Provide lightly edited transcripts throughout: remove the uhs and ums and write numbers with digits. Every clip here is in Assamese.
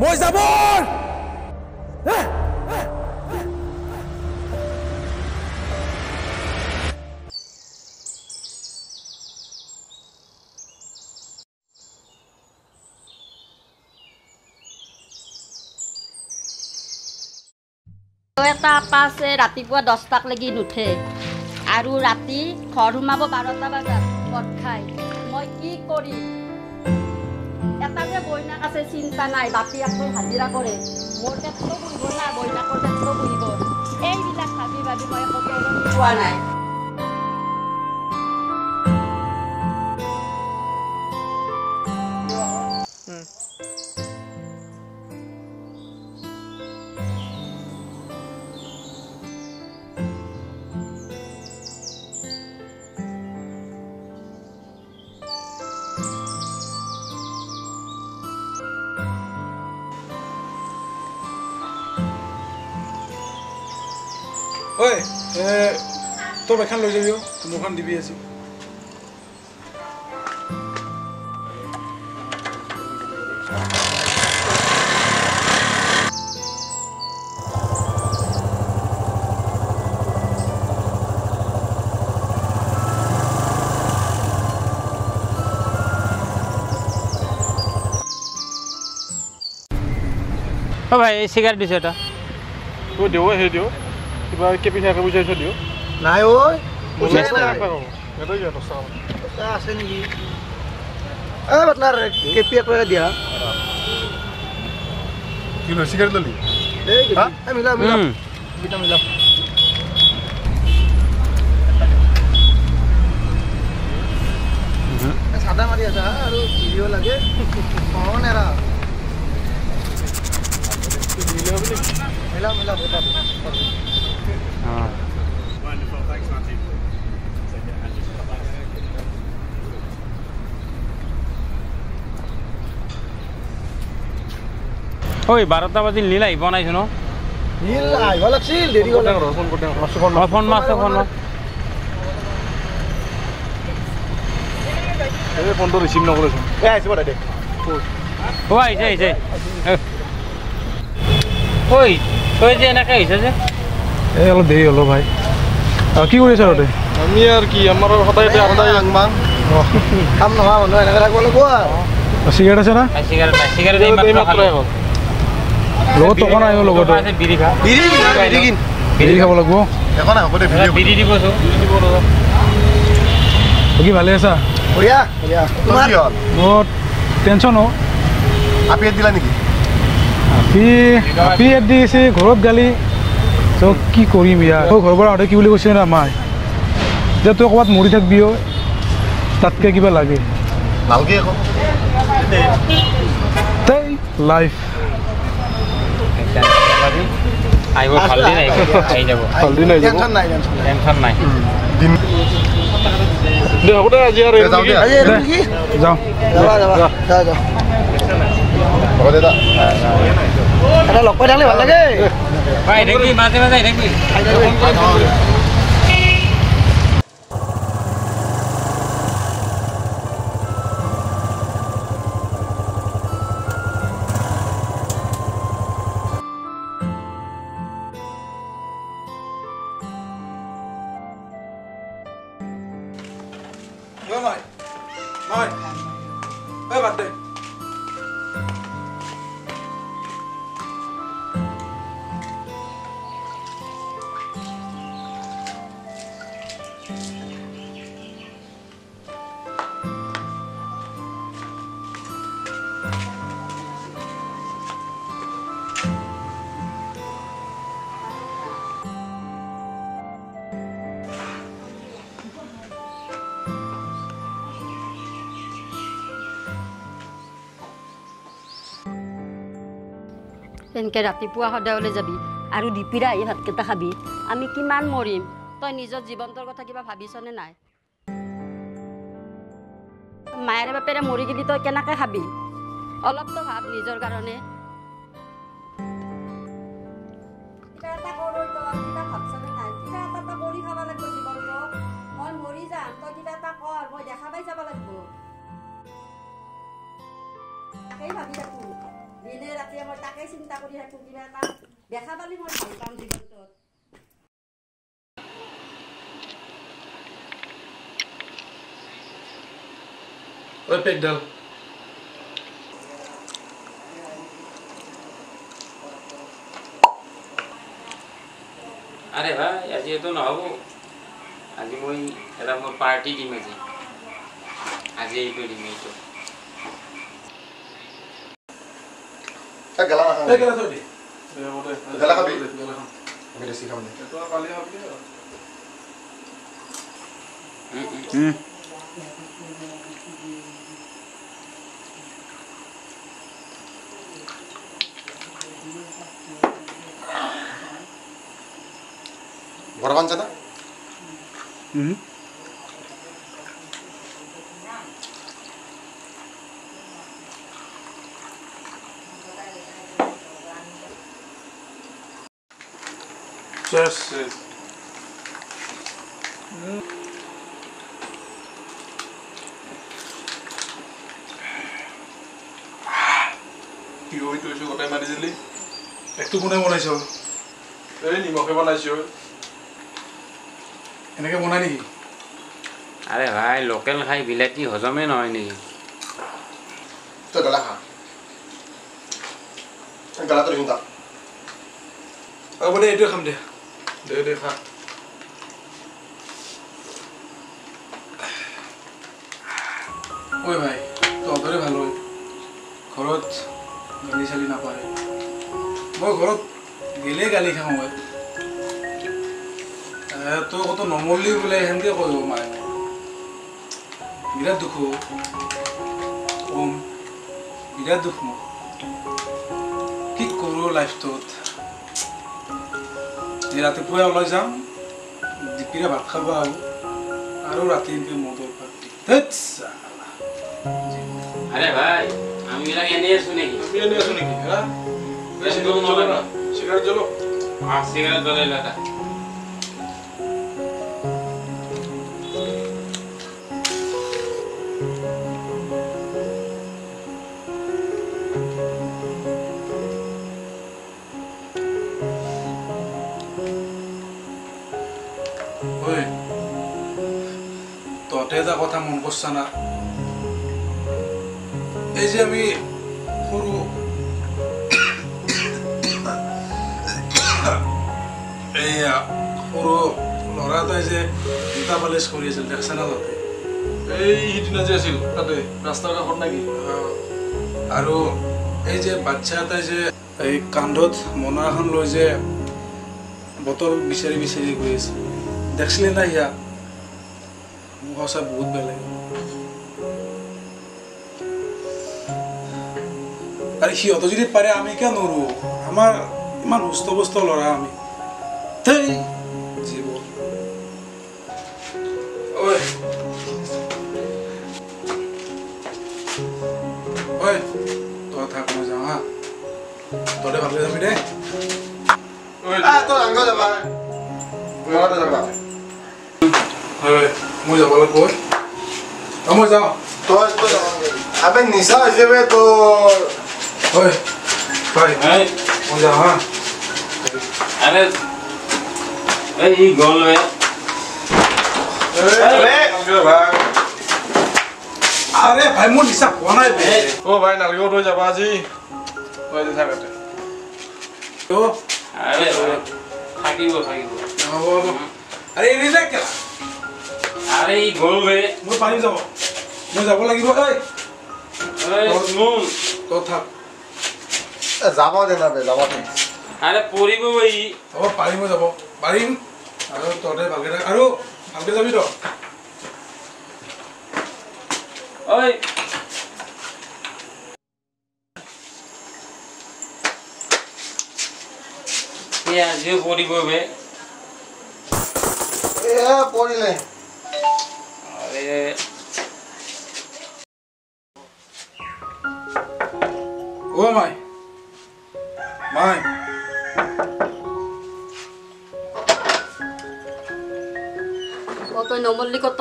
মই যাবৰ। এটা আপা আছে, ৰাতিপুৱা 10টাক লাগি নুঠে আৰু ৰাতি ঘৰ সোমাব 12টা বজাত মদ খাই। মই কি কৰিম? এটা যে বইনাক আছে, চিন্তা নাই, বাপি আকৌ হাজিৰা কৰে, মোৰ পেটটো পুহিব না বইনাকৰ পেটটো পুহিব। এইবিলাক ভাবি ভাবি মই একো পোৱা নাই। ঐ, তোৰ বাইকখন লৈ যাবি, মোৰখন দিবি আজি। অ ভাই, এই চিগাৰেট দিছে এটা। তই দিও, সেই দিও, কিবা কেপি থাকে বুজাইছ দিও। নাই ঐ, আছে নেকি? এই বাটলাৰ কেপি এক টকা দিয়া। কি লৈ চিগাৰেট ললি? এই মিলা মিলা মিলা মিলা। চাদা মাৰি আছা আৰু ভিডিঅ' লাগে নেৰা। মিলা মিলা। ঐ, 12টা বাজিল, নীল আহিব নাইছো ন? নীল আহিব লাগছিল, দেৰি হ'ল। ফোন মাছ, ফোন মাছ। এই ফোনটো ৰিচিভ নকৰেচোন। এই আহিছে দে। অ আহিছে আহিছে। ঐ, তই যে এনেকৈ আহিছে যে? এই অলপ দেৰি হ'ল ভাই। কি কৰি আছা তহঁতে? আমি আৰু কি, আমাৰ সদায় সদায় আংমাং কাম নোহোৱা মানুহ এনেকৈ থাকিব লাগিব আৰু। চিগাৰেট আছে না? চিগাৰেট নাই, চিগাৰেট এইমাত্ৰ হ'ল। লগত টকা নাই, লগত বিড়ি খা। বিড়ি খাব লাগিব। একো নাই, হ'ব দে, বিড়ি দিবচোন। বাকী ভালে আছা? বঢ়িয়া বঢ়িয়া। তোমাৰ কি হ'ল? মোৰ টেনশ্যন। অ আপি দিলা নেকি? আপি আপি দিছে, ঘৰত গালি। ত কি কৰিম ইয়াৰ? তই ঘৰৰ পৰা আহোঁতে কি বুলি কৈছে না মায়ে? যে তই ক'ৰবাত মৰি থাকবি, তাতকৈ কিবা লাগে নালগে আকৌ তাই লাইফ আহিব। ভাল দিন আহিব, আহি যাব। ভাল দিন আহিব, টেনশ্যন নাই, টেনশ্যন নাই। দে হ'ব দে, আজি আৰু যাওঁ। হ'ব দে, এটা লগ পাই থাকিলে ভাল লাগে। আহি থাকিবি, মাজে মাজে আহি থাকিবি। তেনেকৈ ৰাতিপুৱা সদায় ওলাই যাবি আৰু দিপিৰা আহি ভাতকেইটা খাবি। আমি কিমান মৰিম, তই নিজৰ জীৱনটোৰ কথা কিবা ভাবিছনে নাই? মায়েৰে বাপেৰে মৰি গেলি তই কেনেকৈ খাবি? অলপতো ভাব নিজৰ কাৰণে। কিবা এটা কৰ তই, কিবা ভাবছনে নাই? কিবা এটা তই কৰি খাব লাগিব জীৱনটো। মই মৰি যাম, তই কিবা এটা কৰ, মই দেখা পাই যাব লাগিব। তাকেই ভাবি থাকোঁ দিনে ৰাতিয়ে মই। মই তাকে চিন্তা কৰি থাকোঁ। কিবা এটা দেখা পালি মই ভাল পাম জীৱনটোত। ঐ পেকডাল আৰে ভাই, আজি এইটো নহ'ব। আজি মই এটা মই পাৰ্টি দিম আজি। আজি এইটো দিম, এইটো। গেলা নাখাওঁ। এই গেলা থৈ দে। গেলা খাবি? গেলা খাম। আমি বেছি খাম দে। এইটো কালি খাবি আৰু। ঘৰৰ আনছে না? Cheers. কি হৈ তই গোটাই মাৰি দিলি? একটো কোনে বনাইছ? এই নিমখে বনাইছো। এনেকে বনাই নেকি? আৰে ভাই, লোকেল খাই বিলাতী হজমে নহয় নেকি? তই গেলা খা। গেলাটো দিম তাক। হ'ব দে, এইটোৱে খাম দে। দে দে খা। ঐ ভাই, তহঁতৰে ভাল হয়, ঘৰত গালি চালি নাপাৰে। মই ঘৰত গেলেই গালি খাওঁ। মই তই কতো নমৰলি বোলে সেনেকে কয় মায়ে। বিৰাট দুখ ওম, বিৰাট দুখ। মোক কি কৰোঁ লাইফটোত? ৰাতিপুৱাই ওলাই যাম, দুপৰীয়া ভাত খাব আহোঁ আৰু ৰাতি এনেকৈ মদৰ পাৰ্টি। আৰে ভাই, আমিবিলাক এনেই আছো নেকি? আমি এনেই আছো নেকি? হা, চিগাৰেট জ্বলো। চিগাৰেট জ্বলাই ল এটা। ঐ, তহঁতে এটা কথা মন কৰছা না? এই যে আমি সৰু এইয়া সৰু ল'ৰা এটাই যে জোতা পালিচ কৰি আছিল, দেখছা না তহঁতে? এই সিদিনা যে আছিল তাতে ৰাস্তাৰ কাষত নেকি? আৰু এই যে বাচ্ছা এটাই যে এই কান্ধত মোনা এখন লৈ যে বটল বিচাৰি বিচাৰি গৈ আছিল, দেখছিলি না সিয়া? মোৰ সঁচা বহুত বেয়া লাগে। আৰু সিহঁতে যদি পাৰে, আমি কিয় নোৱাৰোঁ? আমাৰ ইমান সুস্থ পুষ্ট ল'ৰা আমি। ধেই জীৱন। ঐ ঐ, তই থাক, মই যাওঁ। হা, তহঁতে ভালকে যাবি দেই। তই আংগ যাবা, ঘৰতে যাবা। হয়, মই যাব লাগিব। মই যাওঁ। তই তই আবে নিচা হৈছে বে তোৰ। হয় ভাই, মই যাওঁ। হা, আৰে এই গ'ল বে। আৰে ভাই, মোৰ নিচা হোৱা নাই বে। অ ভাই, নালাগে, তই যাবা আজি। তই থাকতে। আৰে থাকিব থাকিব। হ'ব হ'ব। আৰে এৰি যায় কেলা। আৰে ই গ'ল বে। মই পাৰিম যাব, মই যাব লাগিব। ঐ তই থাক। যাব দে না বে, যাব দে। আৰে পৰিব ই। হ'ব, পাৰিম, মই যাব পাৰিম। আৰু তহঁতে ভালকে থাক আৰু ভালকে যাবি তই। ঐ আজিও পৰিব বে। এ পৰিলে। আৰে অ মাই মাই, অ তই নমৰলি কত?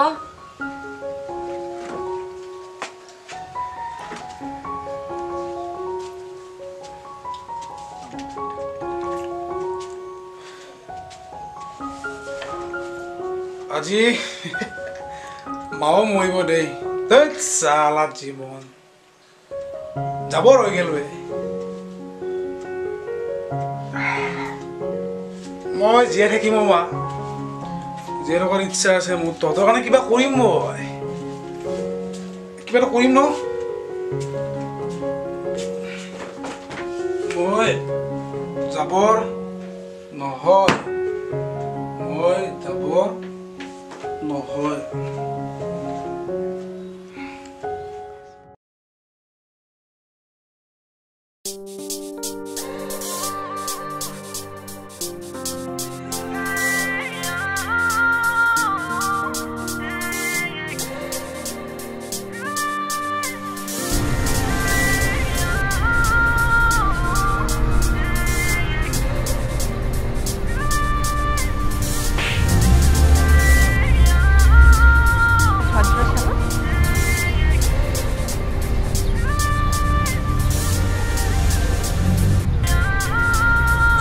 আজি মাও মৰিব দেই। ধেৎ চালা জীৱন যাব ৰৈ গ'ল বে। মই জীয়াই থাকিম মা, জীয়াই থকাৰ ইচ্ছা আছে মোৰ। তহঁতৰ কাৰণে কিবা কৰিম মই, কিবা এটা কৰিম ন। মই যাবৰ নহয়, মই যাবৰ নহয়।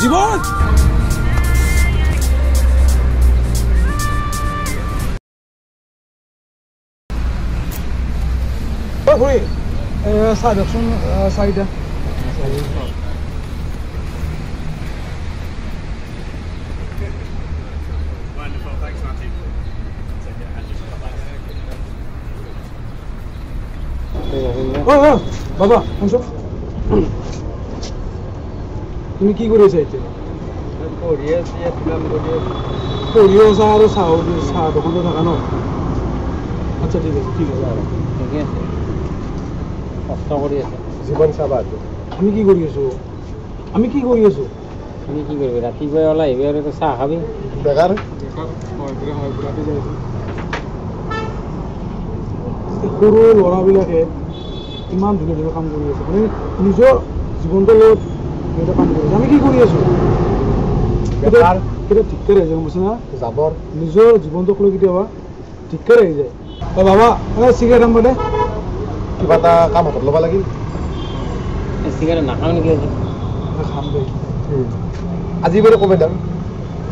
জীবন খুৰী, চাহ দিয়কচোন চাৰিটা। বাবা শুনচোন, তুমি কি কৰি আছা এতিয়া? পঢ়ি আছো, ইয়াত কাম কৰি আছো। পঢ়িও আছা আৰু চাহ চাহ দোকানতে থাকা ন? আচ্ছা ঠিক আছে, ঠিক আছে, ঠিকে আছে। কষ্ট কৰি আছে জীৱন চাবা। আমি কি কৰি আছো? আমি কি কৰি আছো? তুমি কি কৰিবি? ৰাতিপুৱাই ওলাই আহিবি আৰু চাহ খাবি। বেকাৰ সৰু ল'ৰাবিলাকে ইমান ধুনীয়া ধুনীয়া কাম কৰি আছে, মানে নিজৰ জীৱনটোৰ লগত সিহঁতে কাম কৰি আছে। আমি কি কৰি আছো? কেতিয়াবা ধিক্কাৰ আহি যায়, গম পাইছে না? জাবৰ নিজৰ জীৱনটোক লৈ কেতিয়াবা ধিক্কাৰ আহি যায়। অ বাবা, চিগাৰেট আনবা দে। কিবা এটা কাম হাতত ল'ব লাগিল। চিগাৰেট নাখাওঁ নেকি আজি? খাম দে আজি বাৰু, কমাই দাম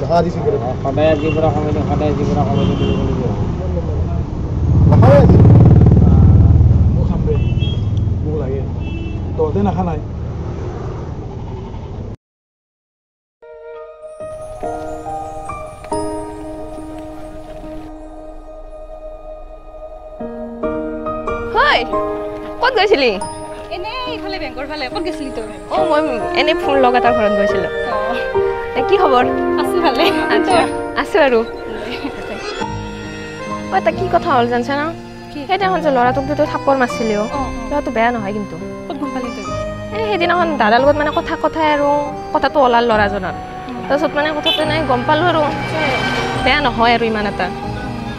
নাখাওঁ আজি চিগাৰেট। সদায় আজিৰ পৰা কমাই দিম, সদায় আজিৰ পৰা কমাই দিম বুলি ক'লে কি হ'ব? নাখাওঁ আজি। মোক খাম দে, মোক লাগে। তহঁতে নাখা নাই? হয়, ক'ত গৈছিলি? এনেই এইফালে বেংকৰ ফালে। ক'ত গৈছিলি তই? অঁ, মই এনেই ফোন লগ এটাৰ ঘৰত গৈছিলোঁ। কি খবৰ? আছোঁ ভালে। আচ্ছা, আছোঁ আৰু। অ এটা কি কথা হ'ল জানছা না? সেইদিনাখন যে ল'ৰাটোক যে তই থাপ্পৰ মাৰছিলি, ল'ৰাটো বেয়া নহয় কিন্তু। ক'ত গম পালি তই? এই সেইদিনাখন দাদাৰ লগত মানে কথা কথাই আৰু কথাটো ওলাল ল'ৰাজনৰ, তাৰপিছত মানে কথাটো নাই গম পালোঁ আৰু বেয়া নহয় আৰু ইমান এটা।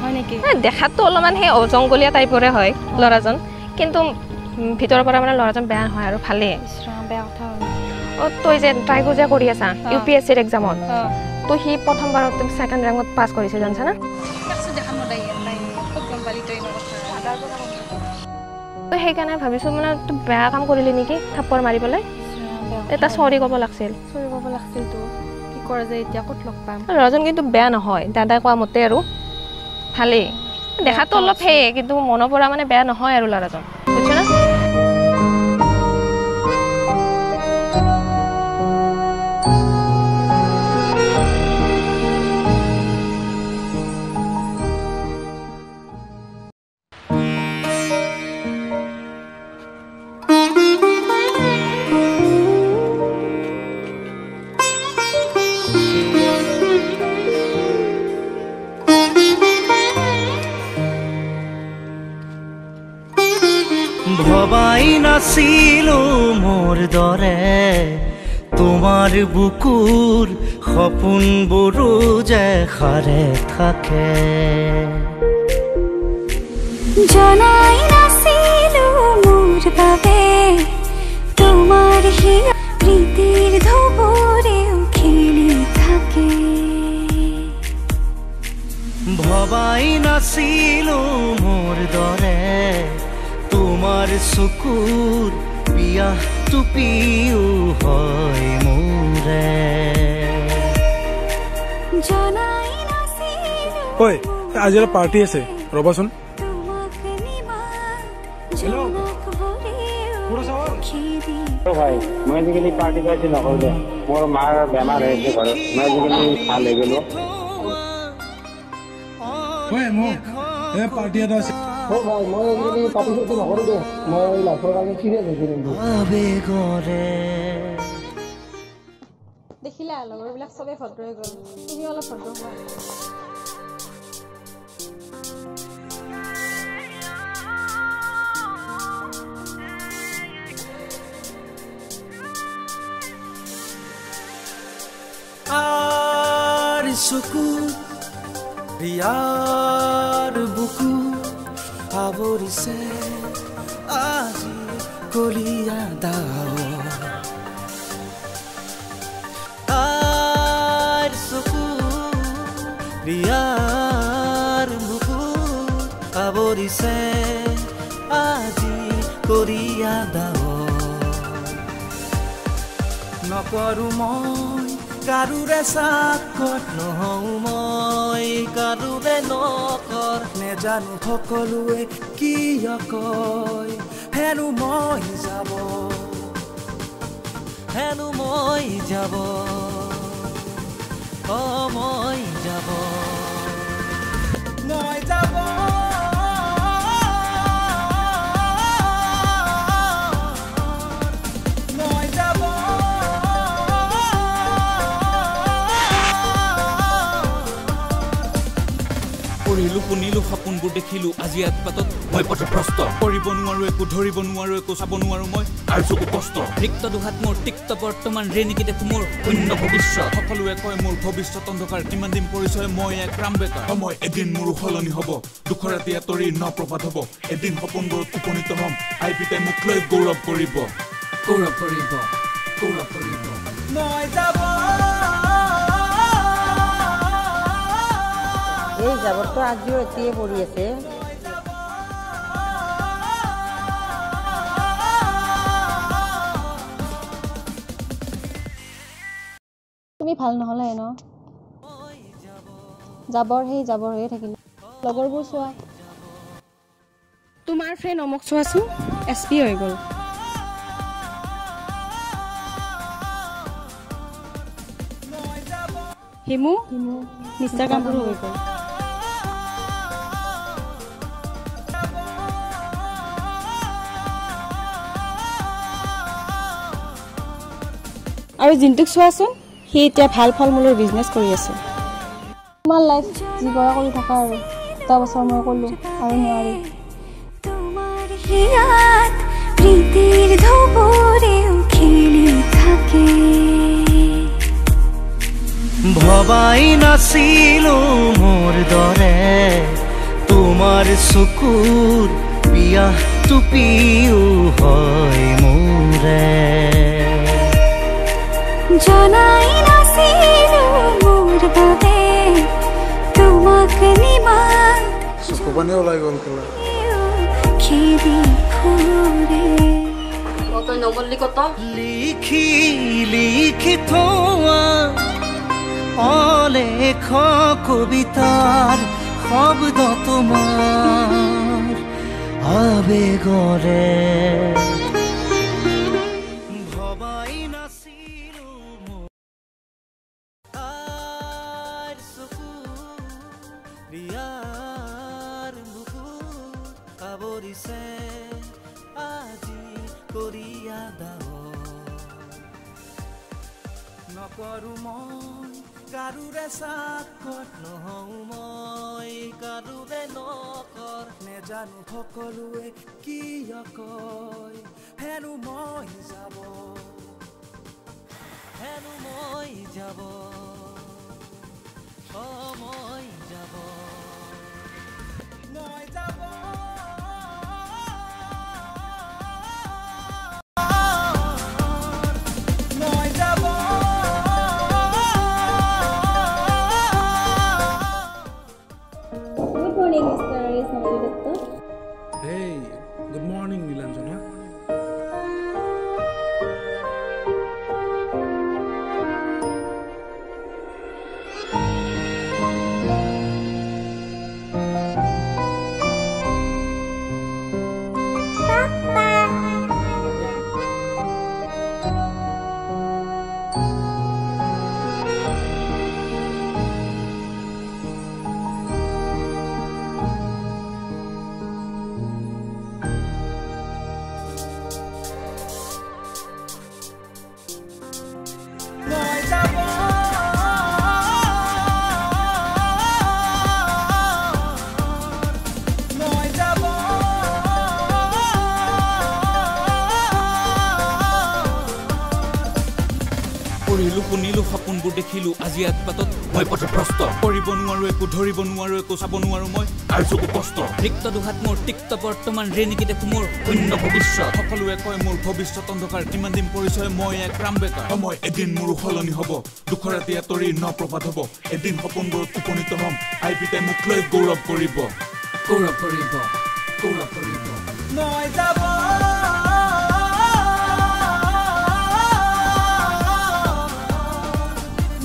হয় নেকি? দেখাততো অলপমান সেই জংঘলীয়া টাইপৰে হয় ল'ৰাজন, কিন্তু ভিতৰৰ পৰা মানে ল'ৰাজন বেয়া নহয় আৰু ভালেই। বেয়া কথা। অ তই যে ট্ৰাই যে কৰি আছা ইউ পি এছ চিৰ এক্সামত, তো সি প্ৰথমবাৰত ছেকেণ্ড ৰেংকত পাছ কৰিছে জানছা না? তো সেইকাৰণে ভাবিছোঁ মানে তই বেয়া কাম কৰিলি নেকি থাপ্পৰ মাৰি পেলাই। এটা চৰি ক'ব লাগছিল। চৰি ক'ব লাগছিল। তো কি কৰা যায় এতিয়া? ক'ত লগ পাম? ল'ৰাজন কিন্তু বেয়া নহয়, দাদাই কোৱা মতে আৰু ভালেই। দেখাতো অলপ সেয়ে, কিন্তু মনৰ পৰা মানে বেয়া নহয় আৰু ল'ৰাজন, বুজিছ না? ভবাই নাছিলো মোৰ দৰে তোমাৰ বুকুৰ সপোনবোৰো যে সাৰে থাকে। জনাই নাছিলো মোৰ বাবে তোমাৰ হিয়া প্ৰীতিৰ ধুবৰেও খেলি থাকে। ভবাই নাছিলো মোৰ দৰে তোমাৰ চকুৰ পিয়াহ টুপিও হয় মোৰ। ঐ, আজি এটা পাৰ্টি আছে, ৰ'বাচোন। ভাই, মই আজিকালি পাৰ্টি চাৰ্টি নকৰোঁ দে। মোৰ মাৰ বেমাৰ হৈ আছে ঘৰত, মই আজিকালি ভাল হৈ গ'লো। পাৰ্টি এটা আছে। ভাই, মই আজিকালি পাৰ্টি চাৰ্টি নকৰোঁ দে, মই লাইফৰ কাৰণে চিৰিয়াছ হৈছোঁ কিন্তু। দেখিলা, লগৰবিলাক চবেই ভদ্ৰ হৈ গ'ল, তুমি অলপ ভদ্ৰ হোৱা। আৰ চকু ৰিয়াৰ বুকু আৱৰিছে আজি কলীয়া ডাৱৰ। তাৰ চকু ৰিয়াৰ বুকু আৱৰিছে আজি কলীয়া ডাৱৰ। নকৰো মই কাৰোৰে চাকৰ, নহওঁ মই কাৰোৰে নকৰ। নেজানো সকলোৱে কিয় কয় হেনো মই যাব, হেনো মই যাব, অ মই যাব, মই যাব। মই যাব। পঢ়িলো, শুনিলো, সপোনবোৰ দেখিলো, আজি আটপাতত মই পথভ্ৰষ্ট। কৰিব নোৱাৰো একো, ধৰিব নোৱাৰো একো, চাব নোৱাৰো মই আৰু চকু কষ্ট। ৰিক্ত দুহাত মোৰ তিক্ত বৰ্তমান, ৰেণিকি দেখো মোৰ শূন্য ভৱিষ্যত। সকলোৱে কয় মোৰ ভৱিষ্যত অন্ধকাৰ, কিমান দিন পৰিচয় মই এক ৰাম বেকাৰ। সময় এদিন মোৰো সলনি হ'ব, দুখৰ ৰাতি আঁতৰি ন প্ৰভাত হ'ব। এদিন সপোনবোৰত উপনীত হ'ম, আই পিতাই মোক লৈ গৌৰৱ কৰিব, গৌৰৱ কৰিব, গৌৰৱ কৰিব। মই যাব। এই জাবৰটো আজিও এতিয়াই পৰি আছে। তুমি ভাল নহ'লে ন, জাবৰ সেই জাবৰ হৈয়ে থাকিল। লগৰবোৰ চোৱা, তোমাৰ ফ্ৰেণ্ড অমুক চোৱাচোন, এছ পি হৈ গ'ল। হিমু মিষ্টাৰ কামপুৰো হৈ গ'ল। আৰু জিন্তুক চোৱাচোন, সি এতিয়া ভাল ফল মূলৰ বিজনেছ কৰি আছে। তোমাৰ লাইফ যি কৰা কৰি থাকা আৰু। 2 বছৰ মই ক'লো আৰু নোৱাৰি। তোমাৰ হিয়াত প্ৰীতিৰ ধুবৰেও খেলি থাকে। ভবাই নাছিলো মোৰ দৰে তোমাৰ চকুৰ পিয়াহ টুপিও হয় মোৰে। জনাই নাছিলো মোৰ বাবে তোমাক নিমাত চকু পানী ওলাই গ'ল কেলা। খেদি ফুৰে। তই নমৰলি কত? লিখি লিখি থোৱা অলেখ কবিতাৰ শব্দ তোমাৰ আবেগৰে। ভবাই নাছিলো তাৰ চকু ৰিয়াৰ বুকু আৱৰিছে আজি কলীয়া ডাৱৰ। নকৰো মই কাৰোৰে চাকৰ, নহওঁ মই কাৰোৰে নকৰ। নেজানো সকলোৱে কিয় কয় হেনো মই যাব, হেনো মই যাব, অ মই যাব, মই যাব। মই যাব। Good morning mister S Nalini Dutta. Hey, good morning Nilanjana. মই যাব মই যাব পঢ়িলো শুনিলো সপোনবোৰ দেখিলো আজি এক পাতত মই পথভ্ৰষ্ট কৰিব নোৱাৰো একো ধৰিব নোৱাৰো একো চাব নোৱাৰো মই আৰু চকু কষ্ট ৰিক্ত দুহাত মোৰ তিক্ত বৰ্তমান ৰেণিকি দেখো মোৰ শূন্য ভৱিষ্যত সকলোৱে কয় মোৰ ভৱিষ্যত অন্ধকাৰ কিমান দিন পৰিচয় মই এক ৰাম বেকাৰ সময় এদিন মোৰো সলনি হ'ব দুখৰ ৰাতি আঁতৰি ন প্ৰভাত হ'ব এদিন সপোনবোৰত উপনীত হ'ম আই পিতাই মোক লৈ গৌৰৱ কৰিব গৌৰৱ কৰিব গৌৰৱ কৰিব মই যাব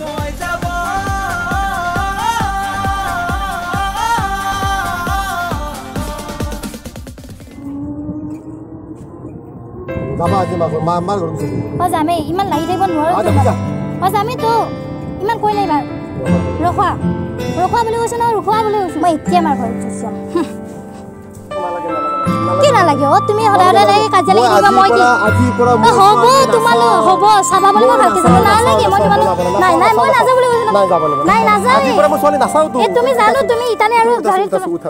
মই যাব যাবা আজি মা মা মাৰ ঘৰত গুচি অ যামেই ইমান লাগি থাকিব নোৱাৰো আ, যাবি যা। অ যামেইতো ইমান কৈ নাই বাৰু ৰখোৱা ৰখোৱা বুলি কৈছো নহয় ৰখোৱা বুলি কৈছো মই এতিয়া মাৰ ঘৰত গুচি যাম নালাগে নালাগে কি নালাগে অ তুমি সদায় সদায় এনেকে কাজিয়া লাগি থাকিবা মই কি আজিৰ পৰা অ, হ'ব তোমালোক হ'ব চাবা বুলি মই ভালকে জানো নালাগে মই তোমালোক নাই নাই মই নাযাওঁ বুলি কৈছো নাই যাব লাগিব নাই নাযাওঁ আজিৰ পৰা মই ছোৱালী নাচাওতো এই তুমি জানো তুমি ইটানে আৰু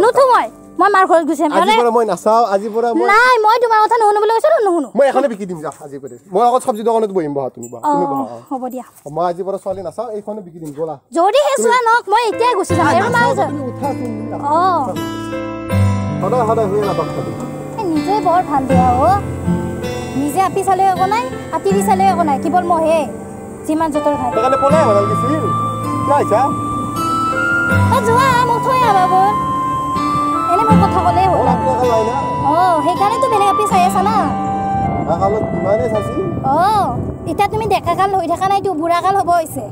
নুঠো মই মই মাৰ ঘৰত গুচি আহিম আজিৰ পৰা মই নাচাওঁ আজিৰ পৰা মই নাই মই তোমাৰ কথা নুশুনো বুলি কৈছো নুশুনো মই এখনে বিকি দিম যা আজিৰ পৰা মই আকৌ চব্জি দোকানত বহিম বহা তুমি বহা অ তুমি বহা অ। হ'ব দিয়া মই আজিৰ পৰা ছোৱালী নাচাওঁ এইখনে বিকি দিম ব'লা যদি সেই চোৱা নহওক মই এতিয়াই গুচি যাম আৰু মাৰ তুমি উঠা তুমি অ সদায় সদায় শুয়ে নাপাক খালি এই নিজে বৰ ভাল দিয়া অ নিজে আপি চালেও একো নাই আতিৰি চালেও একো নাই কেৱল মইহে যিমান যতৰ খাই সেইকাৰণে পলাই আহিব নালাগিছিল কিয় আহিছা অ যোৱা মোক থৈ আহা বাবুৰ এনে মই কথা ক'লেই হ'ল মোৰ আপি একাল নাই না অ সেইকাৰণেতো বেলেগ আপি চাই আছা না একালত ইমানেই চাইছিল অ এতিয়া তুমি ডেকা কাল হৈ থকা নাইতো বুঢ়া কাল হ'ব হৈছে।